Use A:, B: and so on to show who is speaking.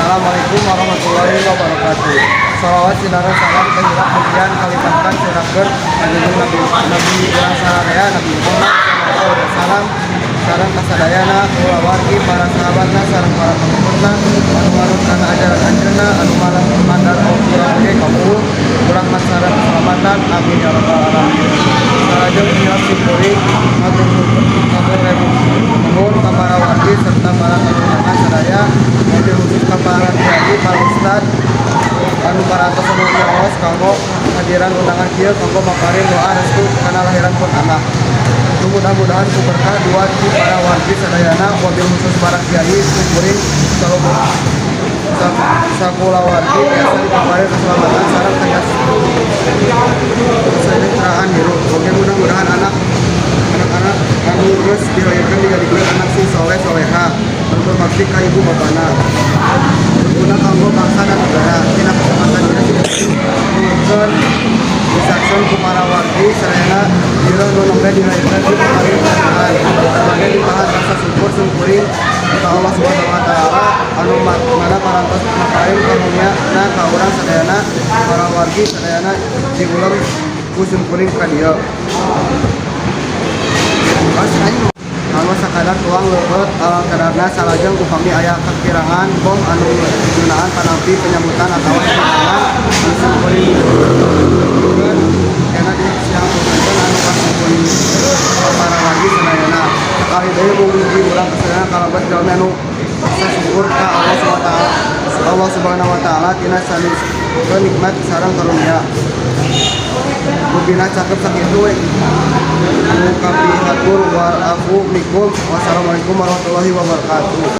A: Assalamualaikum warahmatullahi wabarakatuh. Salawat sinareng salam kahirap mugian kalimpahkeun curahkeun kanjeng Nabi Nabi urang sararea, Nabi Muhammad sallallahu alaihi wasallam, sareng kasadayana kulawargi, para sahabatna, sareng para pengikutna anu manut kana ajaran anjeunna, anu manut mandar urang oge kabul rahmat sareng keselamatan, amin ya rabbal alamin. Salajeng hilap simkuring hatur hatur ribu nuhun ka para wargi serta para tamu undangan sadaya, mobil khusus ka para kiai, para ustad anu parantos anu nyaos kanggo hadiran undangan kieu kanggo maparin doa restu kana lahiran pun anak. Nu mudah-mudahan ku berkah dua ti para wargi sadayana, wabil khusus para kiai, simkuring sakulawargi tiasa dipaparin keselamatan sareng kesejahteraan hirup. Oke, mudah-mudahan anak anak-anak anu geus dilahirkan dijadikeun anak sing soleh soleha, anu berbakti ka ibu bapana, berguna kanggo bangsa dan negara. Dina kesempatan ieu nuhunkeun disaksen ku para wargi sadayana ieu nu nembe dilahirkan di paparin karunia sebagai limpahan rasa syukur simkuring ka Allah Subhanahu wa Taala anu mana parantos maparin karunia na ka urang sadayana, para wargi sadayana diulem ku simkuring ka dieu. Pas aing kanggo sakadar tuang leueut ala kadarna. Salajeng upami aya kakirangan bom anu gunaan panampi penyambutan atawa undangan anu simkuring kena di siang anu kasimkuring para wargi sadayana. Sakali deui, mugi urang kasadayana kalebet jalmi anu syukur ka Allah Subhanahu wa Taala, Allah Subhanahu wa Taala tina sanes nikmat sareng karunia. Mungkin cakep sakitu we nu kapihatur, wal afu minkum. Wassalamualaikum warahmatullahi wabarakatuh.